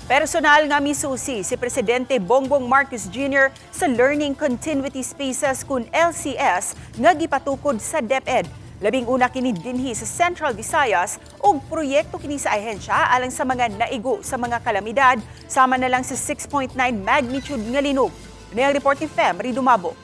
Personal nga misusi si Presidente Bongbong Marcos Jr. sa Learning Continuity Spaces kun LCS nga gipatukod sa DepEd. Labing una kini dinhi sa Central Visayas ug proyekto kini sa ahensya alang sa mga naigo sa mga kalamidad, sama na lang sa 6.9 magnitude nga linog. Ini ang report ni Fem Ridumabo.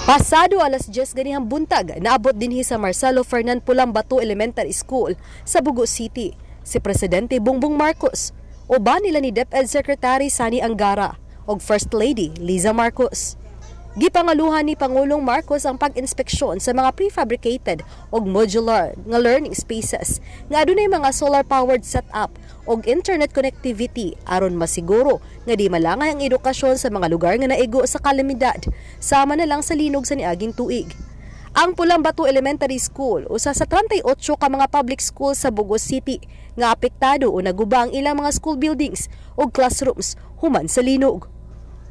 Pasado alas 10 ganihang buntag, naabot dinhi sa Marcelo Fernan Pulangbato Elementary School sa Bogo City si Presidente Bongbong Marcos. Uban nila ni DepEd Secretary Sonny Angara ug First Lady Liza Marcos. Gipangaluhan ni Pangulong Marcos ang pag-inspeksyon sa mga prefabricated ug modular nga learning spaces nga adunay mga solar-powered setup ug internet connectivity aron masiguro nga di malangay ang edukasyon sa mga lugar nga naigo sa kalamidad, sama na lang sa linog sa niaging tuig. Ang Pulang Bato Elementary School usa sa 38 ka mga public school sa Bogo City nga apektado o naguba ang ilang mga school buildings ug classrooms human sa linog.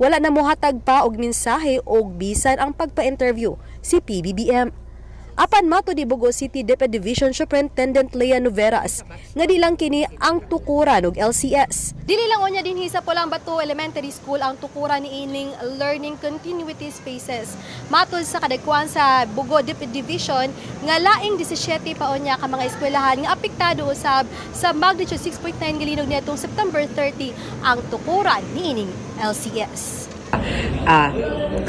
Wala na mohatag pa og mensahe og bisan ang pagpa-interview si PBBM. Apan matud ni Bogo City DepEd Division Superintendent Lea Noveras nga di lang kini ang tukuran og LCS. Dili lang unya dinhi sa Pulang Bato Elementary School ang tukuran ni ining Learning Continuity Spaces. Matud sa kadagkuan sa Bogo DepEd Division nga laing 17 pa unya ka mga eskwelahan nga apektado usab sa magnitude 6.9 nga linog niadtong September 30 ang tukuran niining LCS.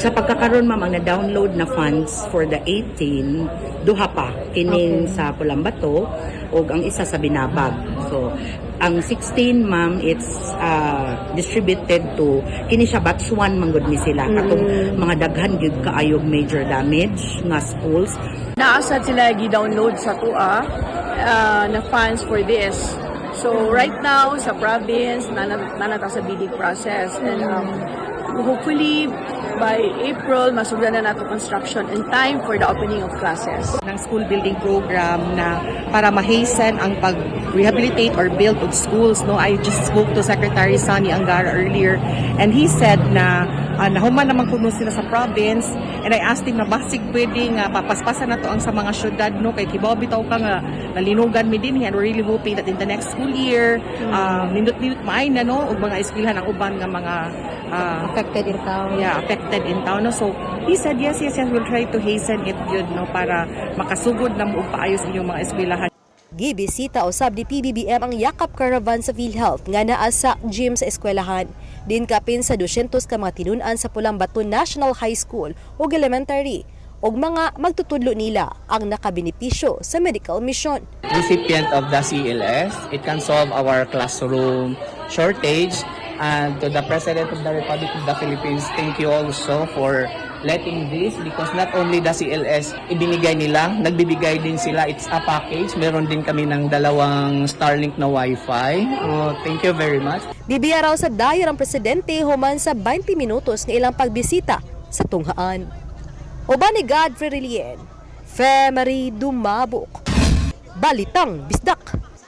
Sa pagkakaroon, ma'am, ang na-download na funds for the 18, duha pa kining sa Pulambato ug ang isa sa Binabag. So ang 16, ma'am, it's distributed to kini siya batch 1 man gud ni sila, katong mga daghan gyud kaayog major damage nga schools. Naa sad sila gi-download sa atoa na funds for this. So right now sa province naa na ta sa bidding process and hopefully by April masugdan na nato construction in time for the opening of classes. Ng school building program na para ma-hasten ang pag-rehabilitate or build of schools, no? I just spoke to Secretary Sonny Angara earlier and he said na nahuman naman kuno sila sa province, and I asked him na basig pwede nga papaspasan na to ang sa mga syudad, no, kay kibaw bitaw ka nga nalinugan mi dinhi, and we're really hoping that in the next school year nindot-nindot maay na, no, og mga eskwelahan ang uban nga mga affected in town. Yeah, affected in town, no? So he said, Yes, we'll try to hasten it yun, no, para makasugod na mo og paayos inyong mga eskwelahan." Gibisita usab ni PBBM ang Yakap Caravan sa PhilHealth nga naa sa gym sa eskwelahan. Din kapin sa 200 ka mga tinun-an sa Pulang Bato National High School ug Elementary ug mga magtutudlo nila ang nakabenepisyo sa medical mission. Recipient of the CLS. It can solve our classroom shortage. And to the President of the Republic of the Philippines, thank you also for letting this because not only the CLS ibinigay nila, nagbibigay din sila. It's a package. Meron din kami ng dalawang Starlink na Wi-Fi. Oh, thank you very much. Bibiya raw sa dayon ang presidente human sa 20 minutos nga ilang pagbisita sa tunghaan. Uban ni Godfrey Relien, Femery Dumabok. Balitang Bisdak.